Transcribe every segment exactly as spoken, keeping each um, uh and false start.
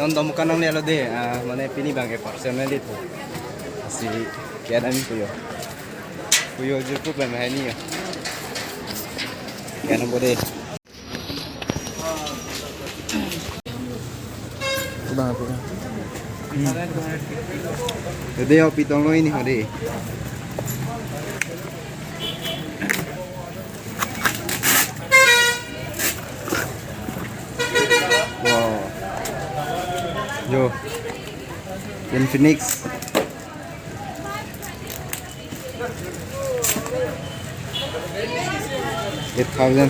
Non dom kanang ne lo de, ah, mane pini bang ke parcel ne di tu. Si kya dam puyo. Puyo jurku pen mahani yo. Kya nam bode. Kubang, kubang. Hmm. Jadi yo pitong lo ini hodi. Wow. Yo. Infinix. Eight thousand.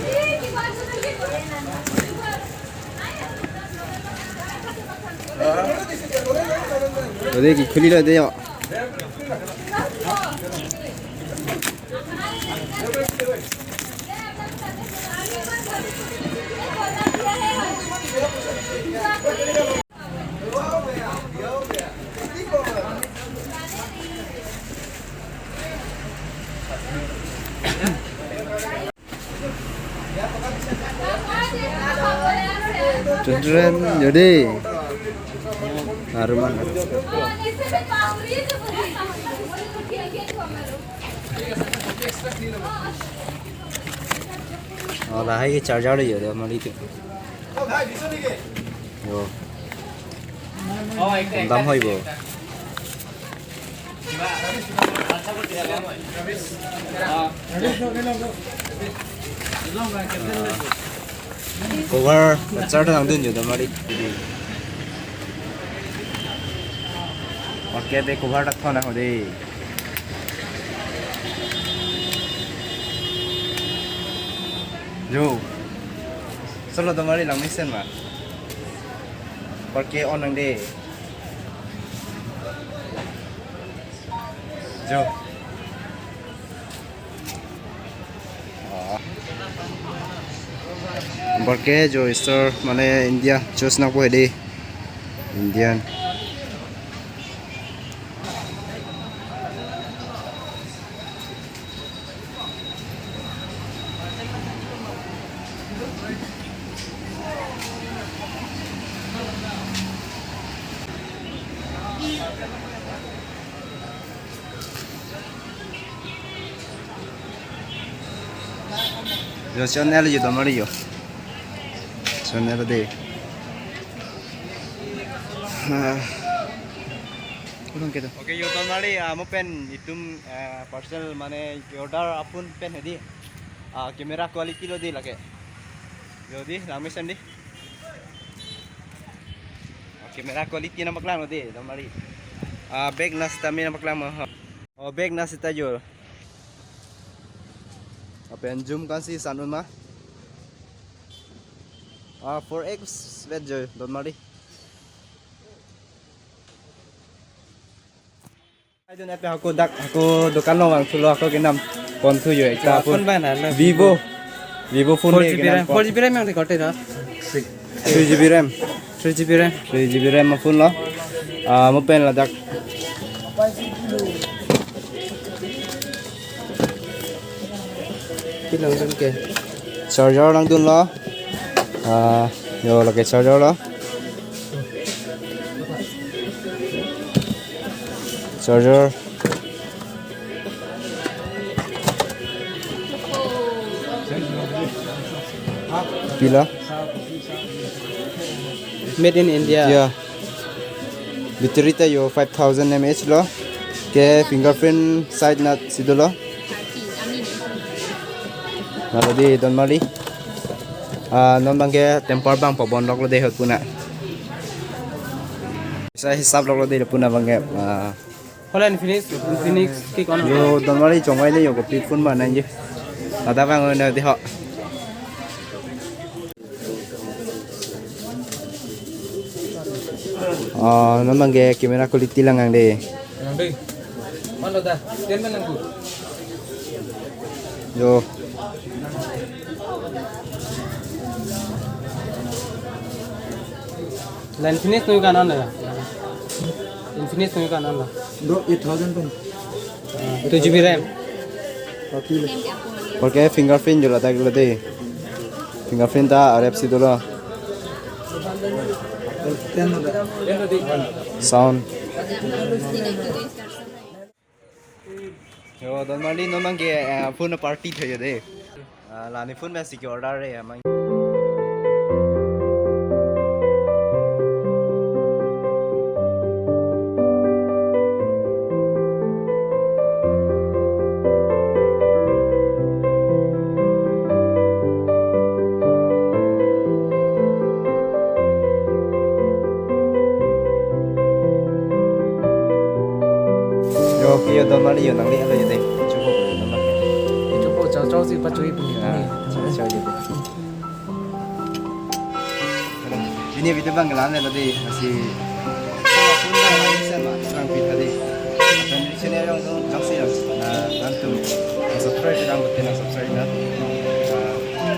Jadi ki khuli lo de yo. Tren tren, jadi. Haruman. Oh, lahai ke charger yo, dia mali tu. Yo. Dam hoi bo. Cover, charger nangdun yo, dam mali. Okay, de cover tak thona ho de. Jo. Solo dam mali lang mesen ma. Parke on nang de. Jo. Ah. Parke jo store mane India choose nang po de. Indian. Jo channel yo dam mali yo. Channel de. Ah. Kurang kita. Okay, yo dam mali, ah, mo pen itum, ah, parcel mane order apun pen hedi. Ah, camera quality lo di lake. Yo di, lang mesen di. Oh, camera quality nangpaklang lo di, dam mali. Ah, back na sita me nangpaklang ma ha. Oh, back na sita jo. Lapen zoom kan si sanun ma. Ah, four X vet jo, dam mali. Aidun ape hako dak, hako dukan along vangthulo, hako kenam ponthu yo ekta phone. Phone ba na, na Vivo. Vivo phone four G B de kenam RAM, pon. Four G B RAM yang record na? Three G B RAM. Three G B RAM. Three G B RAM phone lo. Ah, mo pen ladak. Pi nangdun ke? Charger nangdunlo. Ah, yo lake charger lo. Charger. Pila? Made in India. Yeah. Battery ta yo five thousand mAh lo. Ke fingerprint side nat si dolo. Nalo di don mali. Ah, non bangke temper bang pabon lok lo de hot puna. Sa hisap lok lo de puna bangke. Ah. Hola Infinix, Infinix ke kono? Yo, don mali chongvai de yo kopi phone ba nangji. Ada bang na de ho. Oh, non abangke camera quality lang ang de. Ang de. Mana dah? Ten lang bu. Yo. La Infinix nangkanon la? Infinix nangkanon la? Do eight thousand pen. Ah, two G B RAM. Forty le. Porque fingerprint jo ladak lo de. Fingerprint ta R F C dolo. Ten lo da. Sound. Yo, don marli non abangke, eh, phone party thayo de. Ah, la ne phone pensi ke-order re, amang. Yo, ke yo don marli yo nangli alo yo de. Chubo ko yo don marli. Chubo chau chau si pachui puni. Ah, puni. Chau chau yo de. Pini video abang kelang ya tadi masih. Kurang pita de. Apa yang di sini yang tu jangsi yang. Nah, nanti subscribe kita buat subscribe ya. Nah,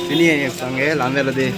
ini yang sange lama tadi.